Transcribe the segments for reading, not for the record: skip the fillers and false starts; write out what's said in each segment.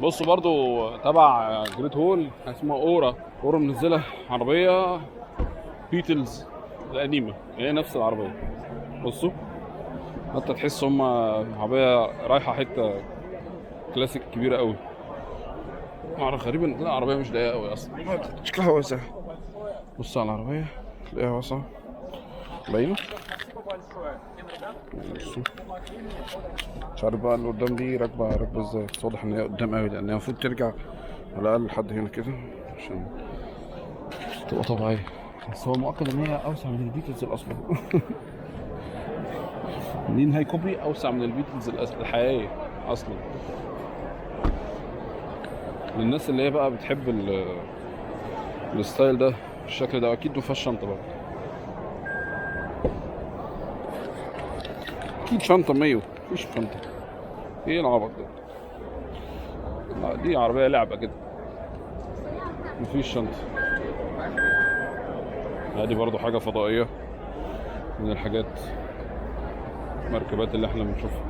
بصوا برضو تبع Great Wall اسمها Ora. Ora منزله عربية Beetles القديمه، هي نفس العربيه. بصوا حتى تحس هم عربية رايحة حتة كلاسيك كبيرة قوي. معرفش، غريب ان تلاقي عربية مش ضيقه قوي اصلا. شكلها واسع. بص على العربية تلاقيها واسعة باينه. بصوا مش عارف بقى اللي قدام دي راكبه راكبه ازاي، بس واضح ان هي قدام قوي، لان هي المفروض ترجع على الاقل لحد هنا كده عشان تبقى طبيعيه. بس هو مؤكد ان هي اوسع من ال Beetles الاصلي. منين هاي copy اوسع من ال Beetles الحقيقية اصلا. للناس اللي هي بقى بتحب ال style ده، الشكل ده، اكيد ما فيهاش شنطه برضه. اكيد شنطه ميو، مفيش شنطه. ايه العبط ده؟ لا دي عربية لعبه كده، مفيش شنطه. لا دي برضو حاجة فضائية من الحاجات المركبات اللي احنا بنشوفها.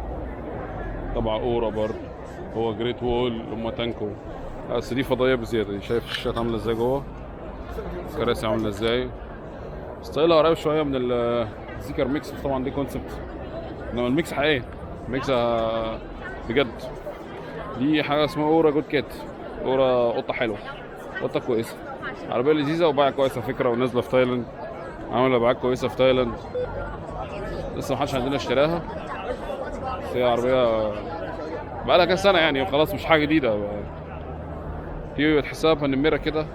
طبعا Ora برضو هو Great Wall هم تانكو، بس دي فضائية بزيادة. دي شايف الشاشات عامله ازاي جوه، الكراسي عامله ازاي، style ها قريب شوية من ال Zeekr Mix، بس طبعا دي concept، انما ال Mix حقيقي، Mix بجد. دي حاجة اسمها Ora Good Cat، Ora قطة حلوة، قطة كويسة، عربية لذيذة وباع كويسة فكرة، ونازلة في تايلاند، عامله باعات كويسة في تايلاند، لسه ما حدش عندنا اشتراها، بس هي عربية بقالها كام سنة يعني وخلاص، مش حاجة جديدة. دي تحسها Panamera كده،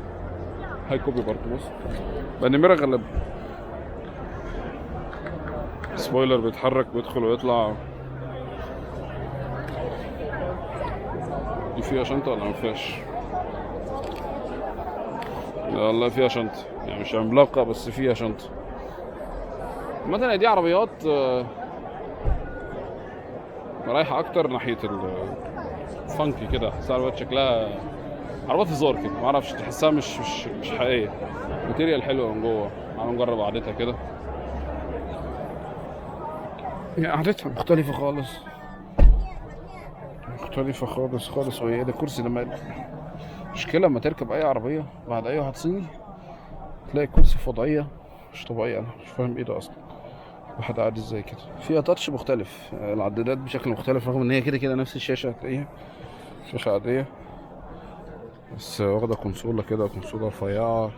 high copy برضه. بص Panamera غلب، spoiler بيتحرك بيدخل ويطلع. دي فيها شنطة ولا ما فيهاش؟ لا والله فيها شنطة، يعني مش عملاقة بس فيها شنطة. مثلا دي عربيات رايحة أكتر ناحية ال funky كده، تحسها عربيات شكلها عربيات هزار كده، ما اعرفش، تحسها مش حقيقية. material حلوة من جوه، تعالوا نجرب قعدتها كده. هي قعدتها مختلفة خالص، مختلفة خالص خالص. وهي ده الكرسي لما مشكلة لما تركب أي عربية بعد أي واحد صيني تلاقي الكرسي في وضعية مش طبيعية. أنا مش فاهم إيه ده أصلا، واحد قاعد إزاي كده. فيها touch مختلف، العدادات بشكل مختلف، رغم إن هي كده كده نفس الشاشة، هتلاقيها شاشة عادية بس واخدة كونسولة كده، كونسولة رفيعة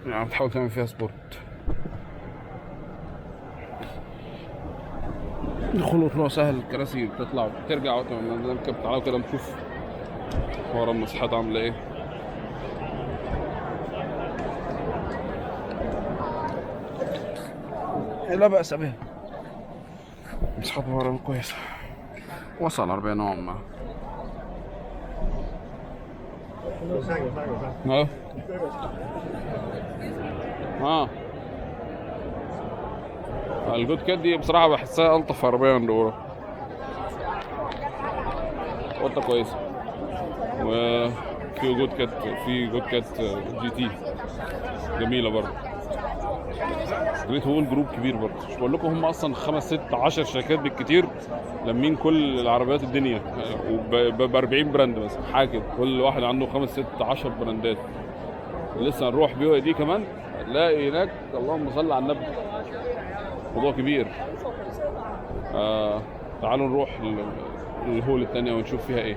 يعني بتحاول تعمل فيها sport. دخول وطلوع سهل، الكراسي بتطلع بترجع وقت ما نركب. تعالوا كده نشوف ورا المساحات عاملة ايه. لا بأس بها، مساحات ورا كويسة، وصل العربية نوعا ما. ال Good Cat دي بصراحة بحسها ألطف عربية عند Ora، قطة كويسة. وفي Good Cat، في Good Cat GT جميلة برضه. Great Wall Group كبير برضه، مش بقول لكم هم أصلا 5 6 10 شركات بالكتير لمين كل العربيات الدنيا، ب 40 brand مثلا حاجة كده، كل واحد عنده 5 6 10 براندات. لسه هنروح BYD كمان، هتلاقي هناك اللهم صل على النبي موضوع كبير. تعالوا نروح ال hall التانية ونشوف فيها ايه.